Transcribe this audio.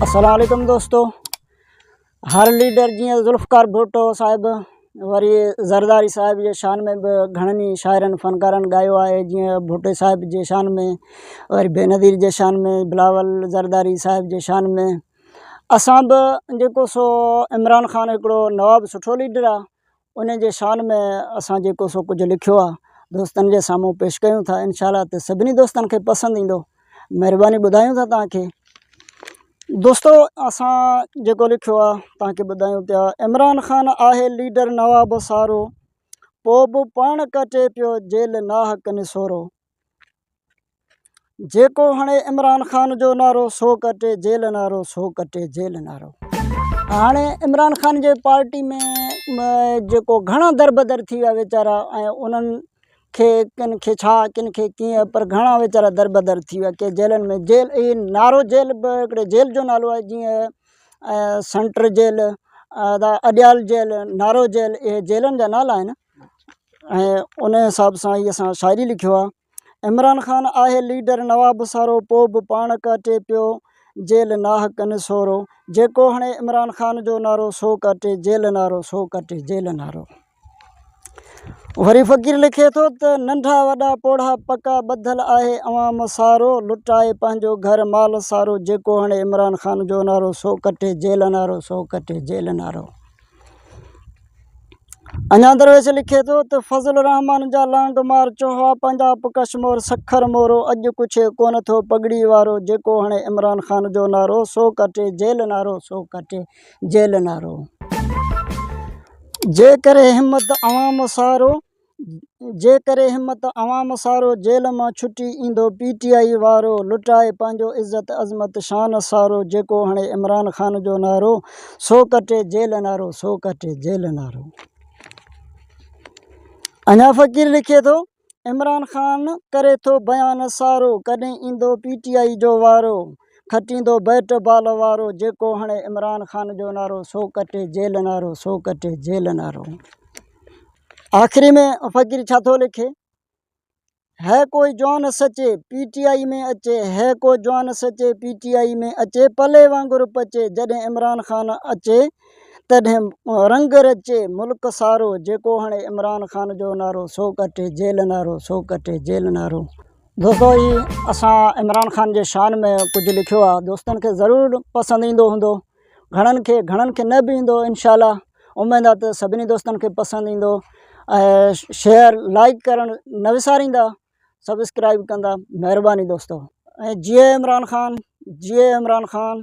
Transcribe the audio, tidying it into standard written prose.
السلام عليڪم دوستو هر ليڊر جيئن ذوالفقار ڀٽو صاحب وري زرداري صاحب جي شان ۾ به گهڻن ئي شاعرن فنڪارن ڳايو آهي جيئن ڀٽي صاحب جي شان ۾ وري بينظير جي شان ۾ بلاول زرداري صاحب جي شان ۾ اسان به جيڪو سو عمران خان هڪڙو نواب سٺو ليڊر آهي ان جي شان ۾ اسان جيڪو سو ڪجهه لکيو آهي دوستن جي سامهون پيش ڪيون ٿا انشاء الله ته سڀني دوستن کي پسند ايندو مهرباني ٻڌايون ٿا توهان کي دوستو اسان جيڪو لکيو آهي توهان کي ٻڌايون پيا عمران خان آهي ليڊر نواب سارو پو به پاڻ ڪٽي پيو جيل ناحق نسورو جيڪو هڻي عمران خان جو نعرو سو ڪٽي جيل نعرو سو ڪٽي جيل نعرو. هاڻي عمران خان جي پارٽي ۾ جيڪو گهڻا دربدر ٿي ويا ويچارا ۽ انهن کي ڪن کي ڇا ڪن کي ڪيئن پر گهڻا ويچارا دربدر ٿي ويا ڪي جيلن ۾ جيل هي نعرو جيل به هڪڙي جيل جو نالو آهي جيئن سينٽر جيل اڊيال جيل نعرو جيل اهي جيلن جا نالا آهن ۽ ان حساب سان هي اسان شاعري لکيو آهي عمران خان آهي ليڊر نواب سارو پو به پاڻ ڪاٽي پيو جيل ناحق نسورو جيڪو هڻي عمران خان جو نعرو سو ڪاٽي جيل نعرو سو ڪاٽي جيل نعرو وري فقير لکي ٿو ته ننڍا وڏا پوڙها پڪا ٻڌل آهي عوام سارو لٽائي پنهنجو گهر مال سارو جيڪو هڻي عمران خان جو نعرو سو ڪٽي جيل نعرو سو ڪٽي جيل نعرو اڃا درويش لکي ٿو ته فضل الرحمان جا لانگ مارچ هئا پنجاب ڪشمور سکر مورو اڄ ڪڇي ڪونه ٿو پڳڙي وارو جيڪو هڻي عمران خان جو نعرو سو ڪٽي جيل نعرو سو ڪٽي جيل نعرو جي ڪري همت عوام سارو جي ڪري همت عوام سارو جيل مان ڇٽي ايندو پي ٽي آئي وارو لٽائي پنهنجو عزت عظمت شان سارو جيڪو هڻي عمران خان جو نعرو سو ڪٽي جيل نعرو سو ڪٽي جيل نعرو اڃا فقير لکي ٿو عمران خان ڪري ٿو بيان سارو ڪڏهن ايندو پي ٽي آئي جو وارو کٽيندو بيٽ بال وارو جيڪو هڻي عمران خان جو نعرو سو ڪٽي جيل نعرو سو ڪٽي جيل نعرو آخري ۾ فقير ڇا ٿو لکي؟ هي ڪوئي جوان سچي پي ٽي آئي ۾ اچي هي ڪو جوان سچي پي ٽي آئي ۾ اچي پلي وانگر پچي جڏهن عمران خان اچي تڏهن رنگ رچي ملڪ سارو جيڪو هڻي عمران خان جو نعرو سو ڪٽي جيل نعرو سو ڪٽي جيل نعرو. دوستو هي اسان عمران خان جي شان ۾ ڪجهه لکيو آهي دوستن کي ضرور پسند ايندو هوندو گهڻن کي گهڻن کي نه به ايندو انشاء الله اميد آ ته سڀني دوستن کي پسند ايندو ۽ شيئر لائڪ ڪرڻ نه وساريندا سبسڪرائب ڪندا مهرباني دوستو ۽ جيئي عمران خان جيئي عمران خان.